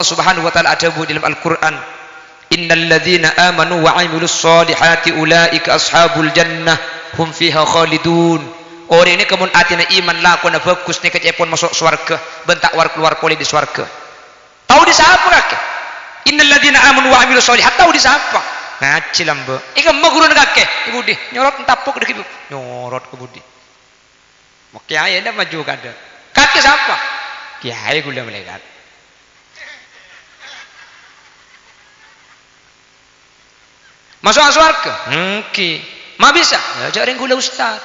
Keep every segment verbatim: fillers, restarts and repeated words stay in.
Subhanahu wa Ta'ala adhâbu è dâlem Al-Qur'an, "Innal ladzina amanu wa 'amilus shalihati ulaika ashabul jannah hum fiha khalidun." Orèng nèka mon atèna iman, lakona bhâghus, nèka ca'èpon maso' sowarghâ bân ta' war-kalowar polè dâri sowarghâ. Tao dâri sapa kakè? "Innal ladzina amanu wa 'amilus shalihat," tao dâri sapa? Ngajhi lambâ'. È kemma ghuruna kakè? È budi. Nyorot entapo' dâggi' bu-, nyorot ka budi. Mo kèyaè ndak maju kadâ'. Kakè sapa? Kèyaè ghulâ malaèkat. Maso'a sowarghâ? Èngghi. Ma' bisa? Yâ, jhâ' rèng ghulâ ustad.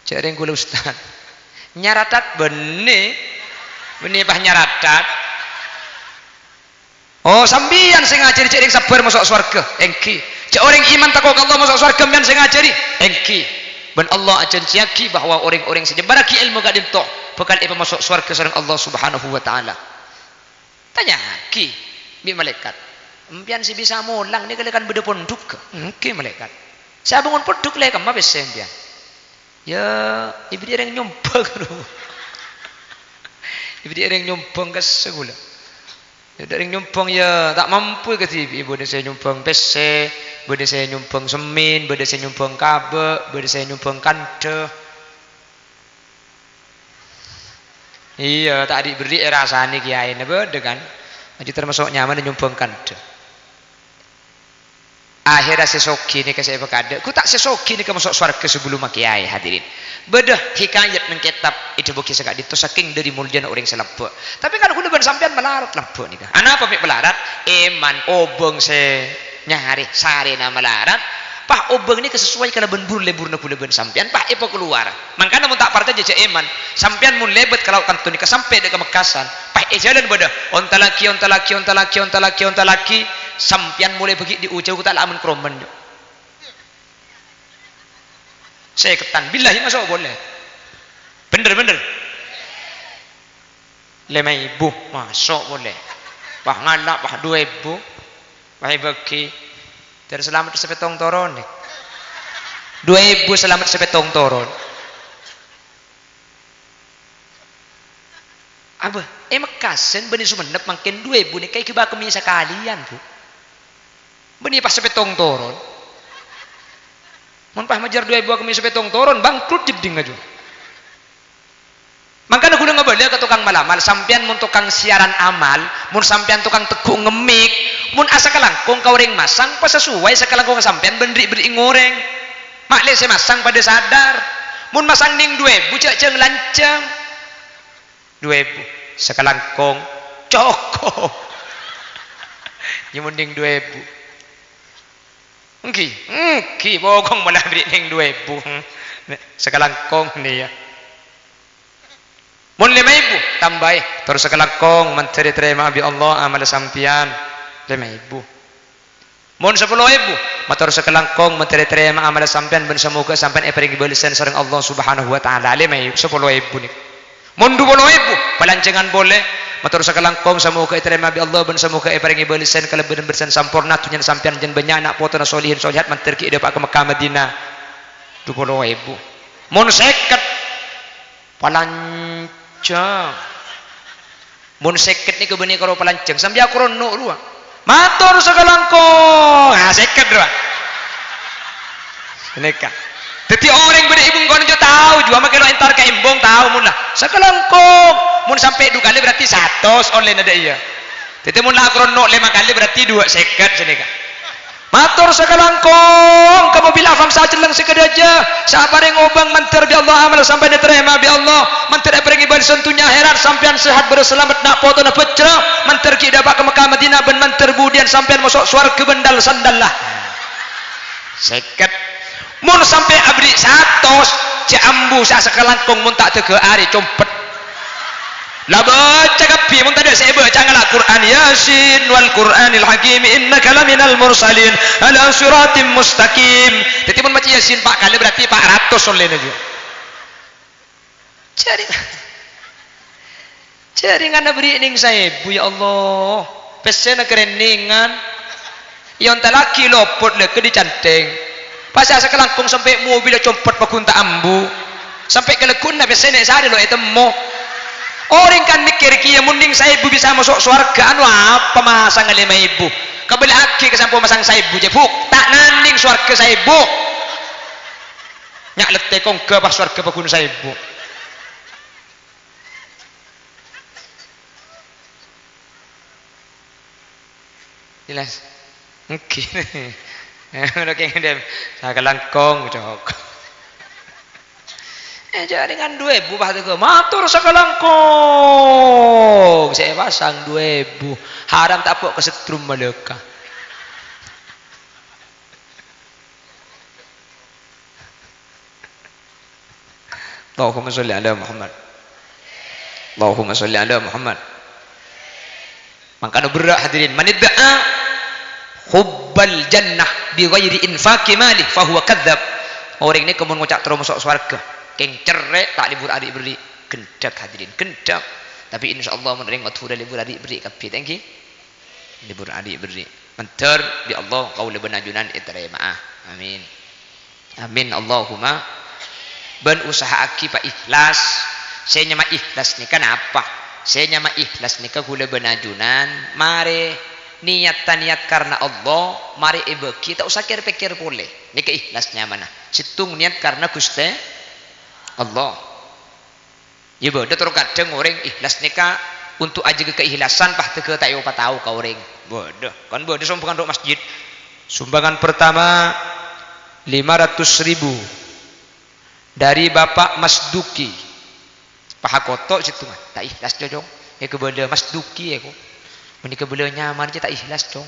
Jhâ' rèng ghulâ ustad. Nyaratat bânnè. Bânnè pas nyaratat. Oh, sampèyan sè ngajhâri jhâ' rèng sabbhâr maso' sowarghâ? Èngghi. Jhâ' orèng iman tako' ka Allah maso' sowarghâ, sampèyan sè ngajhâri? Èngghi. Bân Allah ajhânjhiyaghi bahwa orèng-orèng sè nyèbârraghi èlmo ka'dinto bhâkal èpamaso' sowarghâ sareng Allah Subhanahu wa Ta'ala. Tanya'aghi bi' malaèkat, "Empèyan sè bisa molang nèka lè kan bâdâ pondhugghâ?" "Èngghi, malaèkat." "Sè abângon pondhuk lè kemma pèssè empèyan?" "Yâ, èbâdhi orèng nyombhâng." "Èbâdhi orèng nyombhâng kassa' ghulâ." Yâ, orèng nyombhâng yâ ta' mampu kadhibi', bâdâ sè nyombhâng pèssè, bâdâ sè nyombhâng semmèn, bâdâ sè nyombhâng kabâ', bâdâ sè nyombhâng kandhâ. Iyâ, ta' ri'-bherri' èrasanè kèyaèna bâdâ, kan? Ajjhu tamaso' nyamana nyombhâng kandhâ. Akhèrra sè soghi nèka sè èpakadâ', ghu ta' sè soghi nèka maso' sowarghâ sabellumma kèyaè, hadirin. Bâdâ hikayat neng kètab èdhâbuwaghi saka'dinto sakèng dâri moljâna orèng sè lambâ'. Tapè kan ghulâ bân sampèyan malarat lambâ' nèka. Anapa mè' malarat? Èman obâng sè nyarè, sarèna malarat, pas obâng nèka sasoway kalabân bur-lebburna ghulâ bân sampèyan, pas èpakalowar. Mangkana mon ta' parcajâ jhâ' èman, sampèyan mon lèbât ka lao' kanto nèka sampè' dâ' ka Mekkasân, pas è jhâlân bâdâ onta laghi, onta laghi, onta laghi, onta laghi, onta laghi, sampèyan molaè bâghi' dhi' ojhâ ta' la aman kroman, jhâ'. Sèkettan, billahi maso' polè. Bhender, bhender. Lèma èbu, maso' polè. Wah, ngala', wah, du èbu. Wah, èbâghi. Dâri salamet sapèttong toron, nè. Du èbu salamet sapèttong toron. Abâ, è Mekkasân bân è Songennep mangkèn du èbu nèka èghibâ kemmè sakalèyan, Bu. Bânnè pas sapèttong toron. Mon pas majâr du èbu kemmè sapèttong toron, bangkrut jeddhing ajjhu. Mangkana ghulâ ngabâlâ ka tokang malamal, sampèyan mon tokang siyaran amal, mon sampèyan tokang tegghu' ngemmik, mon asakalangkong ka orèng masang, pasasoway sakalangkongnga sampèyan bân ri'-bherri'na orèng. Ma' lè sè masang padâ sadar. Mon masang nèng du èbu, jhâ' jhâng-lanjhâng. Du èbu, sakalangkong, cokop. Yâ mon nèng du èbu. Èngghi, èngghi, bokong molaè bâri' nèng du èbu. Sakalangkong nè, yâ. Mon lèma èbu, tambâi, tor sakalangkong, mandhâr ètarèma bi' Allah amalla sampèyan, lèma èbu. Mon sapolo èbu, mator sakalangkong, mandhâr ètarèma amalla sampèyan bân samoghâ sampèyan èparèngè bâlessân sareng Allah Subhanahu wa Ta'ala, lèma èbu, sapolo èbu nèka. Mon du polo èbu, palanjhângan polè, mator sakalangkong, samoghâ ètarèma bi' Allah bân samoghâ èparèngè bâlessân kalabân bâlessân samporna, dhunnyana sampèyan jhân bânnya' ana' potona solihin solihat mandhâr ghi' èdâpa'a ka Mekkah Madinah. Du polo èbu. Mon sèket, palanjhâng. Mon sèket nèka bânnè karo palanjhâng, sampèyan karo enno' rowa. Mator sakalangkong. Ah, sèket rowa. Nèka. Dhâddhi orèng bâdâ è bengkona jhâ' tao, jhuwa makè lo' entar ka embong, tao mon la. Sakalangkong. Mon sampè' du kalè berarti satos ollèna dâ' iyâ. Dhâddhi mon la karo enno' lèma kalè berarti du sèket sanèka. Mator sakalangkong ka mobil Avanza celleng sè kadhâjâ, sè aparèng obâng mandhâr bi' Allah, amalla sampèyan ètarèma bi' Allah, mandhâr èparèngè bâlessân dhunnya ahèrat, sampèyan sehat bârâs salamet, na' potona bhâjjhrâ, mandhâr ghi' dâpa' ka Mekkah Madinah, bân mandhâr budiyân sampèyan maso' sowarghâ bân dal-sandalla. Sèket. Mon sampè' abâri' satos, jhâ' ambu sè asakalangkong mon ta' dâgghâ' arè compet. La bâca kabbhi, mon tadâ' sè èbâca ngala' Qur'an, "Yasin wal Qur'anil Hakim, innaka laminal mursalin, ala siratim mustaqim." Dhâddhi, mon maca Yasin pa' kalè, berarti pa' ratos ollèna jhuwa. Jhâri-, jhâringan abâri' nèng saèbu, ya Allah. Pèssèna karènnèngan. Èontallaghi lopot lè kadhi cantèng. Pas sakalangkong sampè' mobilla compet paggun ta' ambu. Sampè' kalagghuna pèssèna sarè lo' ètemmo. Orèng kan mèkkèr kèya mon nèng saèbu bisa maso' sowarghâ, anu apa masanga lèma èbu? Kabellâ'aghi ka sampo masang saèbu, cè' bu. Ta' nandhing sowarghâ saèbu. Nya' lettè kongghâ pas sowarghâ paggun saèbu. Jelas? Èngghi. Ngono kè ngendhem. Sakalangkong, Cok. Eh, jaringan dua èbu, Pak, teko. Mator sakalangkong. Sè pasang dua èbu. Haram ta' po' kasetrum malèka. Allahumma sholli ala Muhammad. Allahumma sholli ala Muhammad. Mangkana berrâ', hadirin, man idda'a hubbal jannah bi ghairi infaqi mali fa huwa kadzdzab. Orèng nèko mon ngoca' terro maso' sowarghâ, kèng cerrè' ta' lebur adi' berri'. Gendhek, hadirin, gendhek. Tapi insyaallah mon orèng Madhurâ lebur adi' berri' kabbhi, ta' èngghi? Lebur adi' berri'. Mandhâr bi' Allah kaulâ bân ajunan ètarèma'a. Amin. Amin, Allahumma. Bân usaha'aghi pa' ihlas. Sè nyama ihlas nèka napa? Sè nyama ihlas nèka kaulâ bân ajunan marè niyat-niyat karna Allah, marè èbâghi, ta' osa kèr-pèkkèr polè. Nèka ihlas nyamana. Sèttong niyat karna Ghustè Allah. Iyâ, bâdâ terkadang orèng ihlas nèka untuk ajâgâ keikhlasan, pas tèghâ ta' èopatao ka orèng. Bâdâ, kan bâdâ sumbangan dâ' masjid. Sumbangan pertama lima ratus ribu dari Bapak Mas Duki. Paha koto' sèttonga. Ta' ihlas, Cong. Èkabâlâ Mas Duki, èko. Mon èkabâlâ nyaman jâ ta' ihlas, Cong.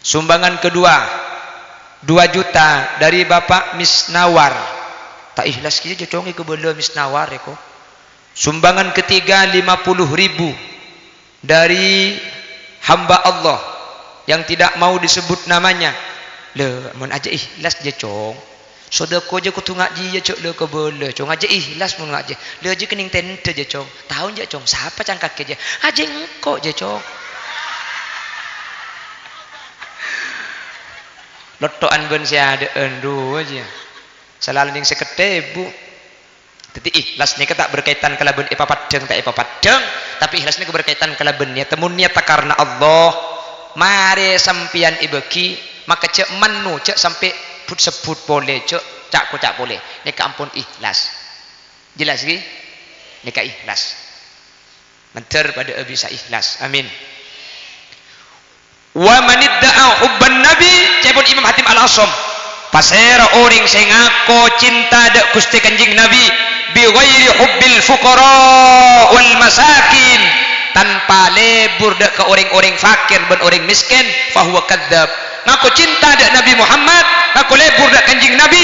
Sumbangan kedua, dua juta dari Bapak Misnawar. Ta' ihlas kèya jâ, Cong, èkabâlâ Misnawar, èko. Sumbangan ketiga, lima puluh ribu dari hamba Allah yang tidak mau disebut namanya. Lè, mon ajâ ihlas jâ, Cong. Sodâko jâ kodhu ngajiyâ, jâ' lè kabâlâ, Cong. Ajâ ihlas mon ngajiyâ. Lè jâ kennèng tèndhâ jâ, Cong. Tao jâ, Cong, sapa cangkagghâ jâ? Ajâ engko' jâ, Cong. Lotto'an bân sè adâ'ân rowa jâ. Salanjhângnga sèket èbu. Dhâddhi, ihlas nèka ta' berkaitan kalabân èpapaddhâng, ta' èpapaddhâng, tapè ihlas nèka berkaitan kalabân niyat. Mon niyatta karna Allah, marè sampèyan èbâghi, maka jâ' manno, jâ' sampè' but-sebbut polè, jâ' ca'-koca' polè. Nèka ampon ihlas. Jelas, ghi? Nèka ihlas. Mandhâr padâ'â bisa ihlas. Amin. "Wa man idda'a hubban nabi," ca'èpon Imam Hatim Al-Asam, "Pasèra orèng sè ngako cinta dâ' Ghustè Kanjeng Nabi, bi ghairi hubbil fuqara wal masakin, tanpa lebur dâ' ka orèng-orèng fakir bân orèng mèskèn, fa huwa kadzdzab." Ngako cinta dâ' Nabi Muhammad, ngako lebur dâ' Kanjeng Nabi,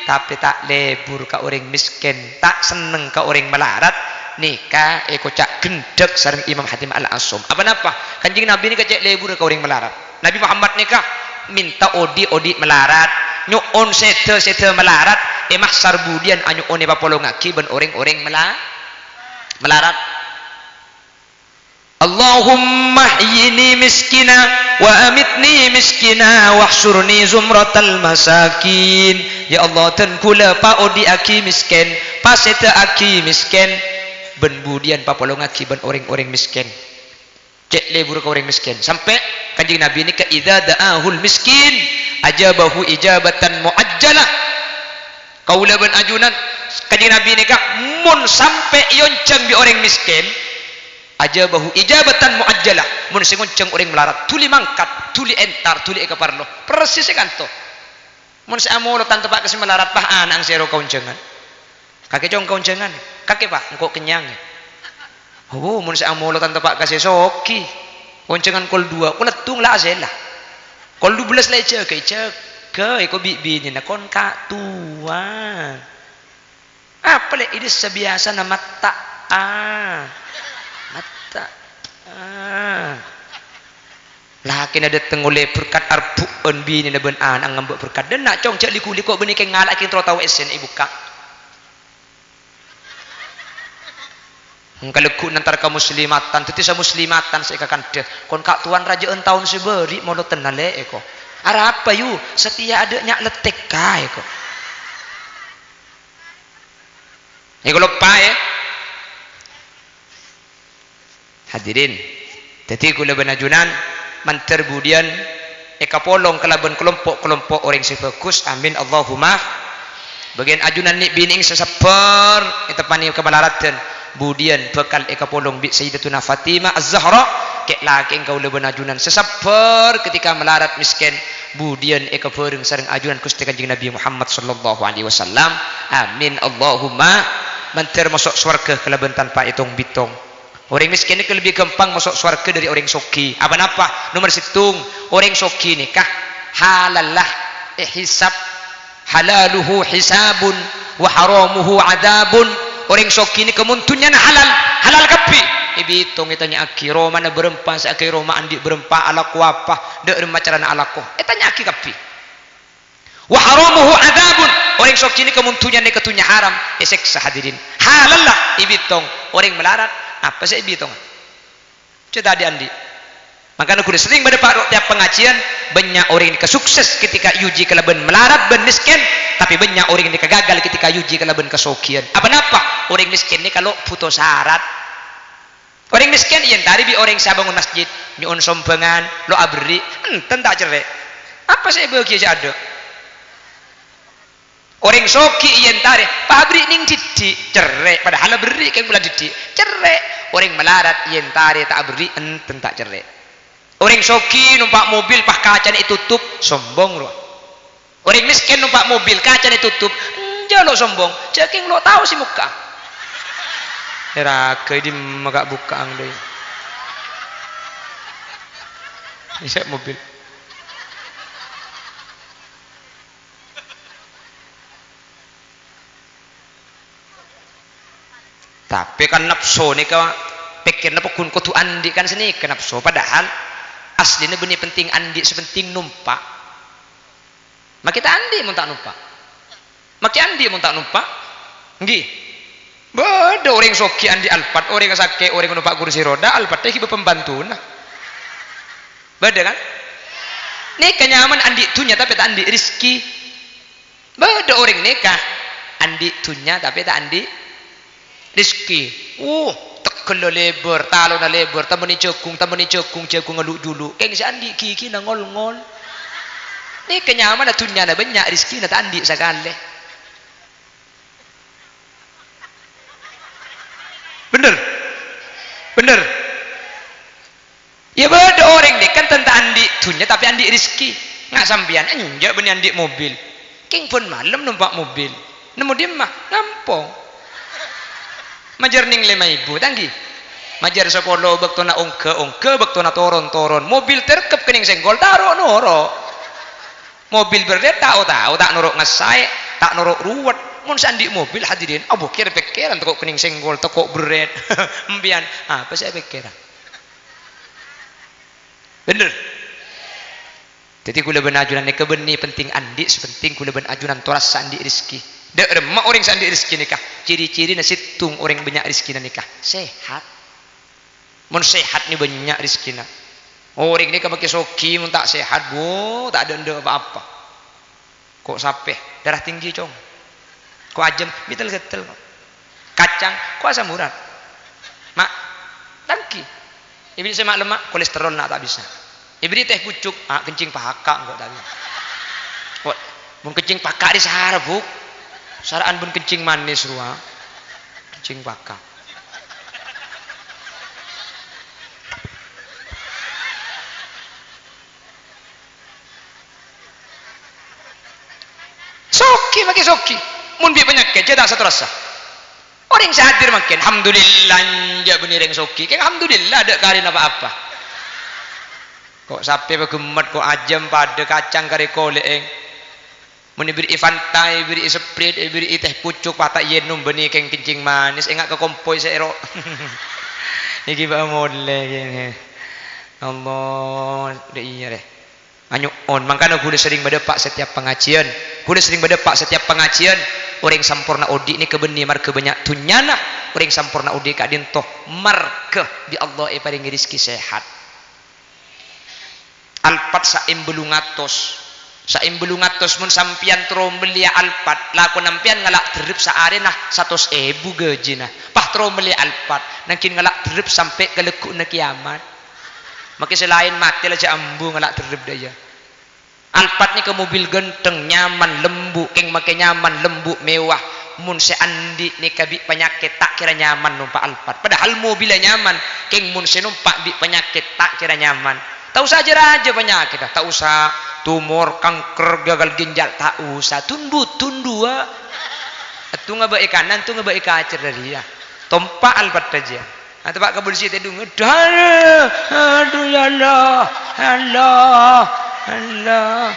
tapè ta' lebur ka orèng mèskèn, ta' senneng ka orèng malarat, nèka èkoca' gendhek sareng Imam Hatim Al-Asam. Apa napa? Kanjeng Nabi nèka cè' lebur ka orèng malarat. Nabi Muhammad nèka mènta odi'-odi' malarat, nyo'on sèdhâ-sèdhâ malarat, è mahsyar budiyân anyo'onè papolongaghi bân orèng-orèng mala-, malarat. "Allahumma ahyini miskina wa amitni miskina wahsyurni zumratal masakin." Ya Allah, dân kaulâ paodi'aghi mèskèn, pasèdhâ'aghi mèskèn, bân budiyân papolongaghi bân orèng-orèng mèskèn. Cè' lebur ka orèng mèskèn. Sampè' Kanjeng Nabi nèka, "Idza da'ahul miskin, ajabahu ijabatan mu'ajjalah." Kaulâ bân ajunan, Kanjeng Nabi nèka, mon sampè' èonjhâng bi' orèng mèskèn, ajabahu ijabatan mu'ajjalah. Mon sè ngonjhâng orèng malarat, dhuli mangkat, dhuli entar, dhuli èkaparlo. Persis è kanto. Mon sè amolodhân teppa' ka sè malarat, pas ana'na sè ro kaonjhângan. Kakè, Cong, kaonjhângan. Kakè, Pak, engko' kennyang. Oh, mon sè amolodhân teppa' ka sè soghi. Kaonjhângan kol dua, kol settong la asèla. Kol dubellâs la èjâgâ, èjâgâ, èko bi' binèna, kon ka'towan. Apa lè' è dissa' biyasana matta'a. Matta'a. Lakèna dâteng ollè berkat, arbu'ân binèna bân ana'na ngambâ' berkat. Dânna', Cong, jâ' liko-liko bânnè kèng ngala' kèng terro tao essèna èbukka'. Engka lagghu' nentar ka muslimatan, dhâddhi sè muslimatan sè èkakandhâ. Kon ka'towan rajâ'ân taon sè bâri' molodhân alè' èko. Arapa, yu? Satèya adâ' nya' lettek kaè, ko'. Èko loppa, ya. Hadirin, dhâddhi kaulâ bân ajunan mandhâr budiyân èkapolong kalabân kalompo'-kalompo' orèng sè bhâghus. Amin, Allahumma. Bâgiyân ajunan nè'-binè'èng sè sabbhâr èteppa'aghi kamalaradhân, budiyân bhâkal èkapolong bi' Sayyidatuna Fatimah Az-Zahra, kè'-lakè'èng kaulâ bân ajunan sè sabbhâr ketika malarat mèskèn, budiyân èkabhâreng sareng ajunan Ghustè Kanjeng Nabi Muhammad sallallahu alaihi wasallam. Amin, Allahumma. Mandhâr maso' sowarghâ kalabân tanpa ètong-bhitong. Orèng mèskèn nèka lebbi ghâmpang maso' sowarghâ dâri orèng soghi. Aponapa? Nomer sèttong, orèng soghi nèka halalla èhisab, halaluhu hisabun, wa haramuhu adzabun. Orèng soghi nèka mon dhunnyana halal, halal kabbhi. Èbitong, ètanya'aghi, romana bârâmpa, sè aghâbây roma andi' bârâmpa, alako apa, dâ' remma carana alako. Ètanya'aghi kabbhi. Wa haramuhu adzabun. Orèng soghi nèka mon dhunnya nèka dhunnya haram, èsèksa, hadirin. Halalla èbitong. Orèng malarat, apa sè èbitonga? Cè' ta' dhi'-andhi'. Mangkana ghulâ serrèng bâdâ pa' ro' tèyap pangajiân, bânnya' orèng nèka sukses ketika èuji kalabân malarat bân mèskèn, tapè bânnya' orèng nèka gagal ketika èuji kalabân kasoghiyân. Aponapa? Orèng mèskèn nèka lo' bhuto sarat. Orèng mèskèn èyentarè bi' orèng sè abângon masjid, nyo'on sombhângan, lo' aberri', enten ta' cerrè'. Apa sè èbâgiyâ sè adâ'? Orèng soghi èyentarè, paberri' nèng dhiddhi', cerrè', padahal aberri' kèng pola dhiddhi', cerrè'. Orèng malarat èyentarè ta' aberri', enten ta' cerrè'. Orèng soghi nompa' mobil, pas kacana ètotop, sombong rowa. Orèng mèskèn nompa' mobil, kacana ètotop, enjâ' lo' sombong, jhâ' kèng lo' tao sè mokka'a. Èraghâi dimma ka' bukka'an, doi. Isè' mobil. Tapè kan napso nèka pèkkèrra paggun kodhu andi' kan sanèka napso, padahal asllina bânnè penting andi', sè penting nompa'. Makè ta' andi' mon ta' nompa'. Makè andi' mon ta' nompa'. Ènggi. Bâdâ orèng soghi andi' Alphard, orèng sakè', orèng nompa' kursi roda, Alphard-è ghibâ pambhantona. Bâdâ kan? Nèka nyamana andi' dhunnya tapè ta' andi' rejhekkè. Bâdâ orèng nèka andi' dhunnya tapè ta' andi' rejhekkè. Uh, tegghella lèbâr, talona lèbâr, temmennè jhâghung, temmennè jhâghung, jhâghungnga lu'-julu'. Kèng sè andi' ghighina ngol-ngol. Nèka nyamana dhunnyana bânnya', rejhekkèna ta' andi' sakalè. Bhender? Bhender? Iyâ, bâdâ orèng nèka enten ta' andi' dhunnya, tapè andi' rejhekkè. Nga' sampèyan, enjâ' bânnè andi' mobil. Kèng bân malem nompa' mobil. Nemmo dimma? Ngampong. Majâr nèng lèma èbu, ta' ènggi? Majâr sapolo bâktona ongghâ, ongghâ bâktona toron, toron. Mobil terkep kennèng senggol, taro noro'. Mobil berrèt tao-tao, ta' noro' ngasaè, ta' noro' ruwet. Mon sè andi' mobil, hadirin, abhâkèr pèkkèran, tako' kennèng senggol, tako' berrèt. Empèyan, apa sè èpèkkèra? Bhender? Dhâddhi, ghulâ bân ajunan nèka bânnè penting andi', sè penting ghulâ bân ajunan torassa andi' rejhekkè. Dâ' remma orèng sè andi' rejhekkè nèka, ciri-cirina sèttong orèng bânnya' rejhekkèna nèka, sehat. Mon sehat nè bânnya' rejhekkèna. Orèng nèka makè soghi, mon ta' sehat, bo, ta' adâ'-endâ' pa-apa. Ko' sapè, darah tinggi, Cong. Ko' ajâm, mètel-ghâttel, ko'. Kacang, ko' asam urat. Ma', ta' ènggi. Èbèrri' sè ma'-lemma', kolesterol na' ta' bisa. Èbèrri' teh pucuk, ah, kencing paka', engko' ta' bisa. Ko', mon kencing paka' rè sara, Bu. Sara'an bân kencing manis rowa. Kencing paka'. Soghi, makè soghi. Mon bi' panyakèt, jhâ' ta' saterrossa. Orèng sè hadir mangkèn, alhamdulillah, enjâ' bânnè rèng soghi. Kèng alhamdulillah, adâ' karèna pa-apa. Ko' sapè paghemmet, ko' ajâm, padâ kacang karè kolè'èng. Mon èbèrri'i Fanta, èbèrri'i Sprite, èbèrri'i teh pucuk, pata' ènom bânnè kèng kencing manis, enga' ka kompoy sè èro'. Nèkè bâ' molè kènè. Allah, dâ' iyâ rè. Anyo'on, mangkana ghulâ serrèng madâpa' satèyap pangajiân. Ghulâ serrèng madâpa' satèyap pangajiân. Orèng samporna odi' nèka bânnè marghâ bânnya' dhunnyana. Orèng samporna odi' ka'dinto marghâ bi' Allah èparèngè rejhekkè sehat. Alphard saèmbâ bâllung atos. Saèmbâ bâllung atos, mon sampèyan terro mellèya Alphard, lakona sampèyan ngala' dherrep saarèna satos èbu ghâjina. Pas terro mellèya Alphard, nangghing ngala' dherrep sampè' ka lagghu'na kèyamat. Makè sè laèn matè la jhâ' ambu ngala' dherrep dâ' iyâ. Alphard nèka mobil ghântheng, nyaman, lembu', kèng makè nyaman, lembu', mewah. Mon sè andi' nèka bi' panyakèt, ta' kèra nyaman nompa' Alphard. Padahal mobilla nyaman, kèng mon sè nompa' bi' panyakèt, ta' kèra nyaman. Ta' osa jâ-rajâ panyakèdda, ta' osa tumor, kanker, gagal ginjal, ta' osa. Tun-butun duwâ'. Ètto ngabâ'è kanan, ètto ngabâ'è kacèr dâri iyâ. Tompa' Alphard rajâ. Atapa' ka polisi tèdung. Adu, adu, ya Allah, Allah, Allah.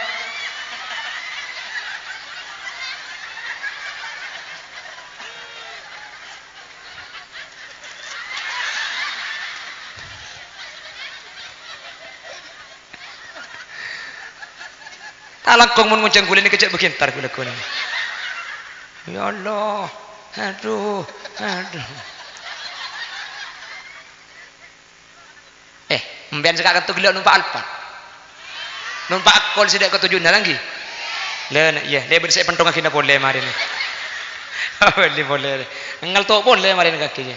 Ta' langkong mon ngonjhâng ghulâ nèka jhâ' bâghi entar ghulâ-ghulâ. Ya Allah. Adu, adu. Eh, sampèyan sè ka'dinto ghellâ' nompa' Alphard. Nompa' Kol sè dâ' ka toju'na, la ènggi? La, na, iyâ, lè bâdâ sè èpènthongaghina polè marèna. Abâli polè. Ngalto polè marèna kakè, yâ.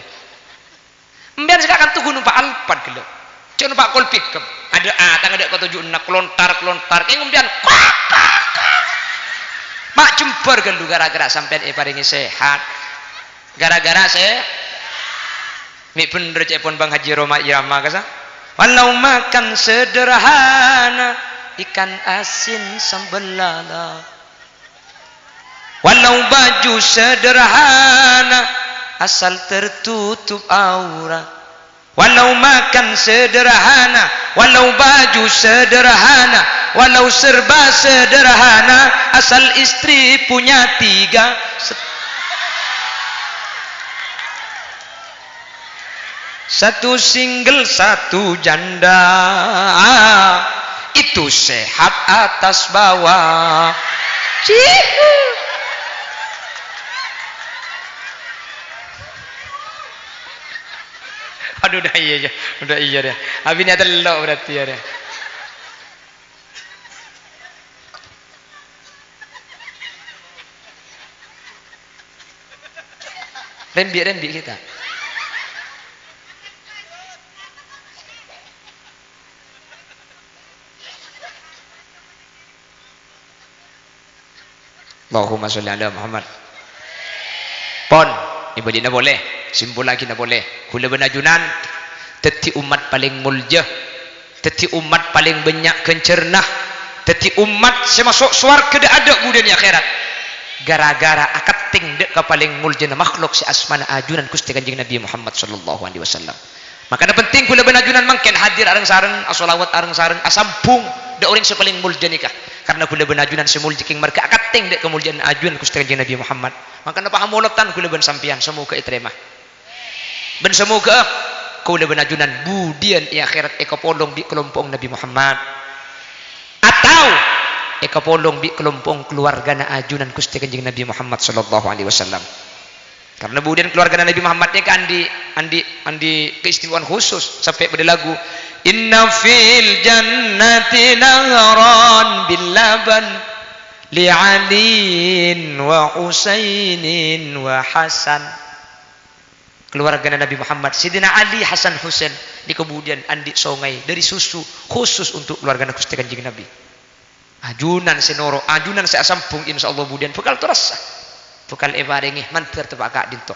Sampèyan sè ka'dinto ghu nompa' Alphard ghellâ'. Jhâ' nompa' Kol pickup. Adâ' atang adâ' ka toju'na, kalontar-kalontar. Kèng sampèyan, kok, kok, kok. Ma' jembhâr ghâllu ghârâ-ghârâ sampèyan èparèngè sehat. Ghârâ-ghârâ sè, mè' bhendher ca'èpon Bang Haji Rhoma Irama, kassa'. Walau makan sederhana, ikan asin sambel lala. Walau baju sederhana, asal tertutup aurat. Walau makan sederhana, walau baju sederhana, walau serba sederhana, asal istri punya tiga. Se-, satu single, satu janda. Itu sehat atas bawah. Cihu. Adu, dâ' iyâ, yâ. Dâ' iyâ, dâ'. Abinèa tello' berarti, yâ, dâ'. Rembi'-rembi' kita. Allahumma sholli ala Muhammad. Pon, èbâlina polè, simpollaghina polè. Ghulâ bân ajunan dhâddhi ommat palèng molja, dhâddhi ommat palèng bânnya' ghânjhârânna, dhâddhi ommat sè maso' sowarghâ dâ'-adâ' budiyân è akhèrat, ghârâ-ghârâ aketthèng dâ' ka palèng moljâna makhlok sè asmana ajunan Ghustè Kanjeng Nabi Muhammad sallallahu alaihi wasallam. Mangkana penting ghulâ bân ajunan mangkèn hadir areng-sareng, asholawat areng-sareng, asambhung dâ' orèng sè palèng molja nèka. Karna ghulâ bân ajunan sè molja kèng marghâ aketthèng dâ' kamoljâ'ân ajunan Ghustè Kanjeng Nabi Muhammad. Mangkana pahamolotan ghulâ bân sampèyan, samoghâ ètarèma. Bân samoghâ ghulâ bân ajunan budiyân è akhèrat èkapolong bi' kalompo'na Nabi Muhammad. Atau èkapolong bi' kalompo'na kalowarghâna ajunan Ghustè Kanjeng Nabi Muhammad sallallahu alaihi wasallam. Karna budiyân kalowarghâna Nabi Muhammad nèka andi', andi', andi' keistimewaan khusus, sampè' bâdâ lagu, "Inna fil jannati nahran bil laban li Aliin wa Husainin wa Hasan." Kalowarghâna Nabi Muhammad, Sayyidina Ali, Hasan, Husain, nèka budiyân andi' songay dâri susu khusus untuk kalowarghâna Ghustè Kanjeng Nabi. Ajunan sè noro', ajunan sè asambhung, insyaallah budiyân bhâkal terrosa. Bhâkal èparèngè mandhâr teppa' ka'dinto.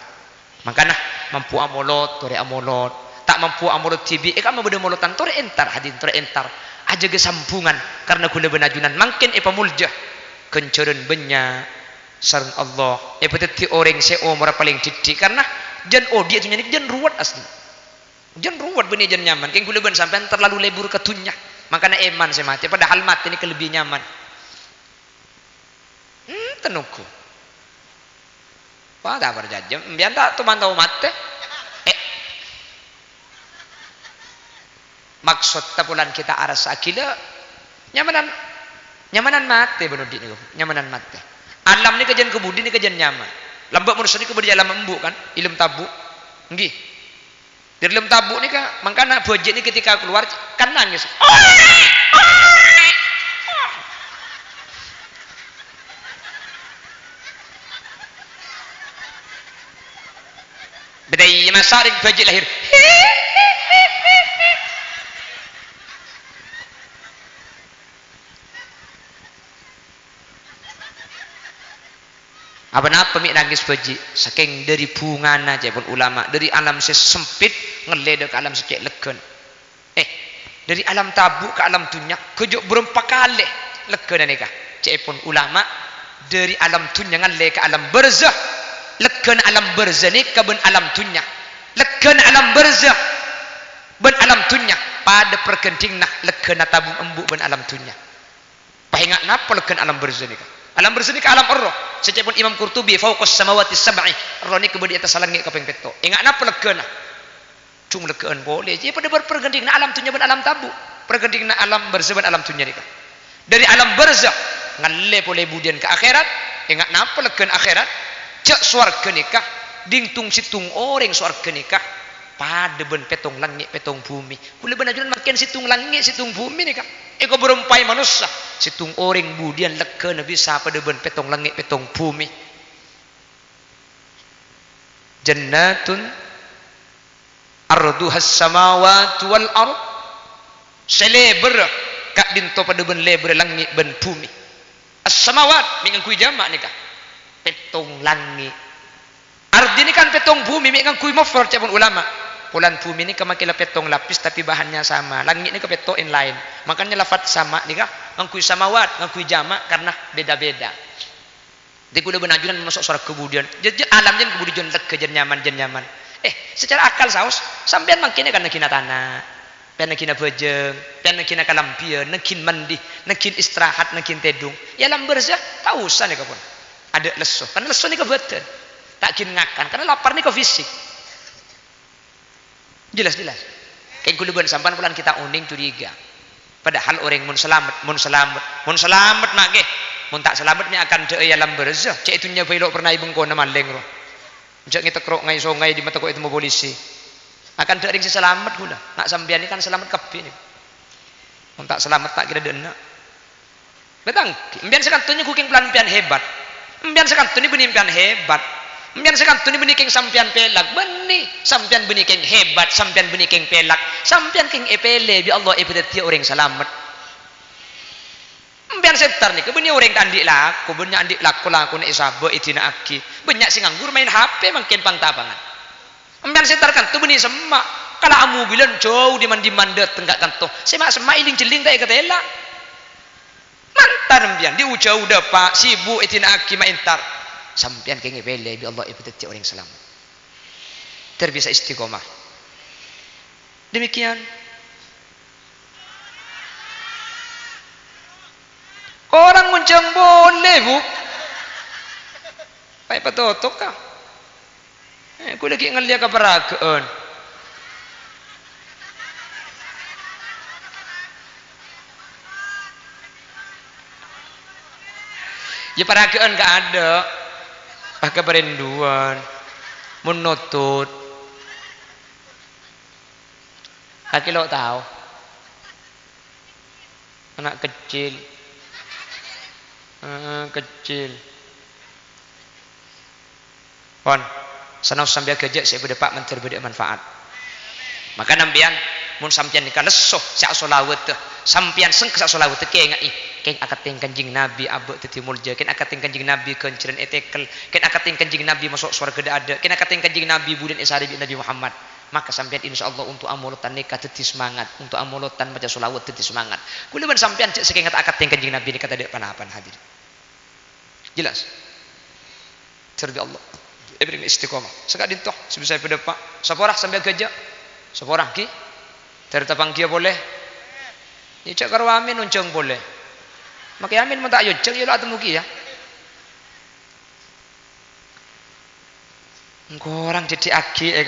Mangkana, mampu amolot, torè amolot. Ta' mampu amolot dhibi', è kamma bâdâ molotan, torè entar, hadirin, torè entar. Ajâgâ sambhungan, karna ghulâ bân ajunan mangkèn èpamolja. Ghânjhârân bânnya' sareng Allah. Èpadhâddhi orèng sè omorra palèng dhiddhi', karna jân odi' è dhunnya nèka jân ruwet asli. Jân ruwet bânnè jân nyaman, kèng ghulâ bân sampèyan terlalu lebur ka dhunnya. Mangkana èman sè matè, padahal matè nèka lebbi nyaman. Enten ongghu. Wah, ta' parcajâ, sampèyan ta' toman tao matè. Eh. Maksodda polana kita arassa ghilâ, nyamanan, nyamanan matè bân odi' nèko, nyamanan matè. Alam nèka jân kabudi nèka jân nyaman. Lambâ' manossa nèka bâdâ è alam embu' kan, ilem tabu'. Ènggi. Dâlem tabu' nèka, mangkana bhâji' nèka ketika kalowar kan nangès. Bâdâ è masa rèng bhâji' lahèr. Apa napa mè' nangès bhâji'? Sakèng dâri bhungana, ca'èpon ulama, dâri alam sè sempit ngallè dâ' ka alam sè cè' leggâna. Eh, dâri alam tabu' ka alam dhunnya, ghâjâ' bârâmpa kalè leggâna nèka. Ca'èpon ulama, dâri alam dhunnya ngallè ka alam barzah, leggâna alam barzah nèka bân alam dhunnya. Leggâna alam barzah bân alam dhunnya padâ parghândhinganna leggâna tabu' embu' bân alam dhunnya. Pas enga' napa leggâna alam barzah nèka? Alam barzah nèka alam erroh. Sè ca'èpon Imam Qurtubi, "Fauqas samawati sab'i." Erroh nèka bâdâ è attas langngè' kapèng pètto'. Enga' napa leggâna? Jhung leggâ'ân polè. Jiyâ padâ bar-, parghândhinganna alam dhunnya bân alam tabu'. Parghândhinganna alam barzah bân alam dhunnya nèka. Dâri alam barzah, ngallè polè budiyân ka akhèrat. Enga' napa leggâna akhèrat? Jhâ' sowarghâ nèka, dingtung sèttong orèng sowarghâ nèka padâ bân pèttong langngè', pèttong bhumè. Kaulâ bân ajunan mangkèn sèttong langngè', sèttong bhumè nèka. Èkobârâmpaè manossa, sèttong orèng budiyân leggâna bisa padâ bân pèttong langngè', pèttong bhumè. Jannatun arduhas samawati wal ard. Sè lèbârrâ ka'dinto padâ bân lèbârrâ langngè' bân bhumè. As-samawat, mè' ngangghuy jama' nèka. Pèttong langngè'. Ardina kan pèttong bhumè, mè' ngangghuy mufrad, ca'èpon ulama. Polana bhumè nèka makè la pèttong lapis, tapè bahannya sama. Langngè' nèka pètto' èn laèn. Makanya lafat sama nèka ngangghuy samawat, ngangghuy jama' karena beda-beda. Dhâddhi kaulâ bân ajunan maso' sowarghâ budiyân. Jâ-, jâ-, alam jân budiyân jân leggâ, jân nyaman, jân nyaman. Eh, secara akal saos, sampèyan mangkèn kan nangghinna tana', pèyan nangghinna bhâjâng, pèyan nangghinna kalambhiyân, nangghin mandi, nangghin istirahat, nangghin tèdung. È alam barzah, ta' osa nèka pon. Adâ' lesso, karna lesso nèka bâdân. Ta' ghin ngakan, karna lapar nèka fisik. Jelas, jelas. Kèng kaulâ bân sampèyan polana kita onèng curiga. Padahal orèng mon salamet, mon salamet, mon salamet, ma' ghi. Mon ta' salamet, mè' akandhâ'â è alam barzah. Cè' è dhunnya bhâi lo' pernah è bengkona malèng, ro. Jhâ' ngètek ro' ngaè songay, dimma tako' ètemmo polisi. Akandhâ'â rèng sè salamet kaulâ. Na' sampèyan nèka kan salamet kabbhi nèka. Mon ta' salamet, ta' kèra dâ' enna'. Bâtang, empèyan sakanto nèko kèng polana empèyan hebat. Empèyan sakanto nè bânnè empèyan hebat. Empèyan sakanto nè bânnè kèng sampèyan pèlak. Bânnè, sampèyan bânnè kèng hebat, sampèyan bânnè kèng pèlak. Sampèyan kèng èpèlè bi' Allah èpadhâddhiyâ orèng salamet. Empèyan sè èntar nèka bânnè orèng ta' andi' lako, bânnya' andi' lako, lakona èsabâ', èdina'aghi. Bânnya' sè nganggur maèn H P mangkèn pang-tapangan. Empèyan sè èntar kanto bânnè semma', kala' amobilan jhâu dimman-dimman dâteng ka kanto. Sè ma'-semma' èling-jhelling ta' èkatèla. Mantar empèyan, dhi-, jhâu dâpa', sibuk èdina'aghi ma' èntar. Sampèyan kèng èpèlè bi' Allah èpadhâddhiyâ orèng salamet. Ter bisa istiqomah. Demikian. Korang ngoncang polè, Bu. Paè patotok, ka. Eh, kaulâ ghi' ngallèya ka paragâ'ân. Yâ, paragâ'ân kaadâ'. Pas ka parèndhuwân. Mon notut. Kakè lo' tao. Ana' keccil. Heeh, keccil. Pon, sanaos sampèyan ghâjâ' sè èpadâpa' mandhâr bâdâ manfaat. Maka sampèyan, mon sampèyan nèka lesso sè asholawat, sampèyan sengka sè asholawat, kèngaè, kèng akatèng Kanjeng Nabi abâ' dhâddhi molja, kèng akatèng Kanjeng Nabi ghânjhârân ètèkel, kèng akatèng Kanjeng Nabi maso' sowarghâ dâ'-adâ', kèng akatèng Kanjeng Nabi budiyân èsarè bi' Nabi Muhammad. Maka sampèyan, insya Allah, untuk amolotan nèka dhâddhi semangat, untuk amolotan maca sholawat dhâddhi semangat. Kaulâ bân sampèyan jhâ' sakènga ta' akatèng Kanjeng Nabi nèka tadâ' pa-napana, hadirin. Jelas? Jhâr bi' Allah. Èbhârengngè istiqomah. Saka'dinto, sè bisa èpadâpa'. Saporah sampèyan ghâjâ'. Saporah ghi. Dâri tapanggiyâ polè. Yâ jhâ' karo amin onjhâng polè. Makè amin mon ta' èyonjhâng, yâ lo' atemmo kèya. Engko' orèng dhidhi'aghi, è.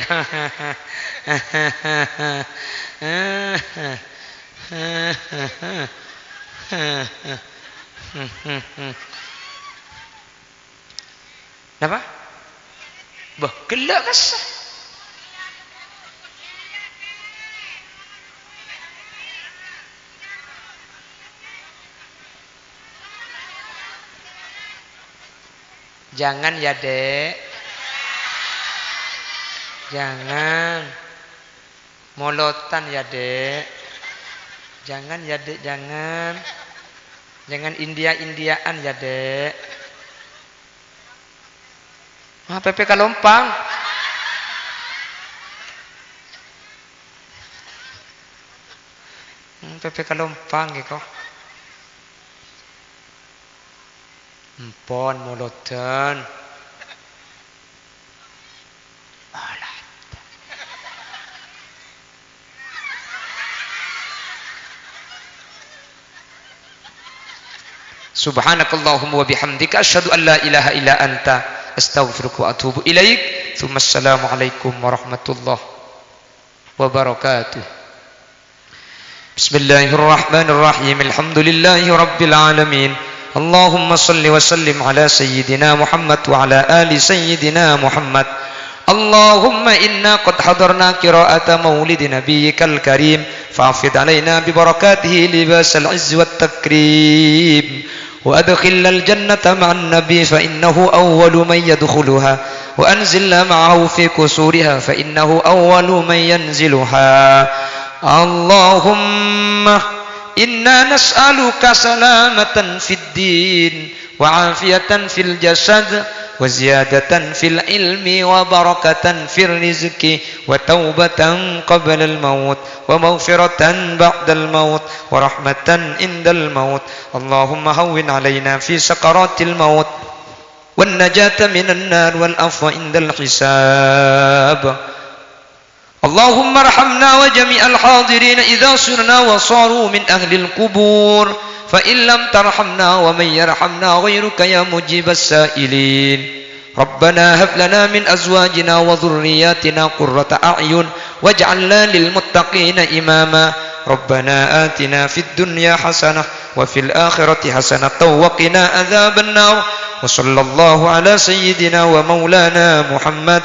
Napa? Bâh, ghellâ' kassa'. Jangan ya, Dek. Jangan. Molotan ya, Dek. Jangan ya, Dek, jangan. Jangan India-Indiaan ya, Dek. Ah, pèpè kalompang. Hmm, pèpè kalompang ghi, ko. Empon molotan. Alah. Subhanakallahumma wa bihamdika, asyhadu an la ilaha illa anta, astaghfiruka wa atubu ilaik. Tsumma assalamualaikum warahmatullahi wabarakatuh. Bismillahirrahmanirrahim. Alhamdulillahi rabbil alamin. Allahumma salli wa sallim ala sayyidina Muhammad wa ala ali sayyidina Muhammad. Allahumma inna qad hadarna qira'ata maulidi nabiyyikal karim, fa'fid alaina bi barakatihi libasal izzi wat takrim. وأدخلنا الجنة مع النبي فإنه أول من يدخلها، وأنزلنا معه في قصورها فإنه أول من ينزلها. اللهم إنا نسألك سلامة في الدين، وعافية في الجسد، وزيادة في العلم، وبركة في الرزق، وتوبة قبل الموت، ومغفرة بعد الموت، ورحمة عند الموت. اللهم هون علينا في سكرات الموت والنجاة من النار والعفو عند الحساب. اللهم ارحمنا وجميع الحاضرين إذا صرنا وصاروا من أهل القبور، فإن لم ترحمنا ومن يرحمنا غيرك يا مجيب السائلين. ربنا هب لنا من أزواجنا وذرياتنا قرة أعين واجعلنا للمتقين إماما. ربنا آتنا في الدنيا حسنة وفي الآخرة حسنة وقنا عذاب النار. وصلى الله على سيدنا ومولانا محمد.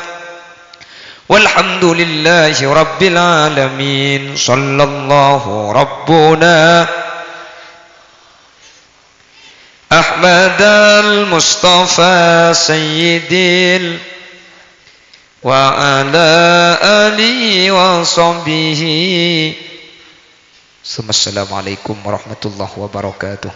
والحمد لله رب العالمين. صلى الله ربنا أحمد المصطفى سيد ال-، وعلى آله وصحبه. ثم السلام عليكم ورحمة الله وبركاته.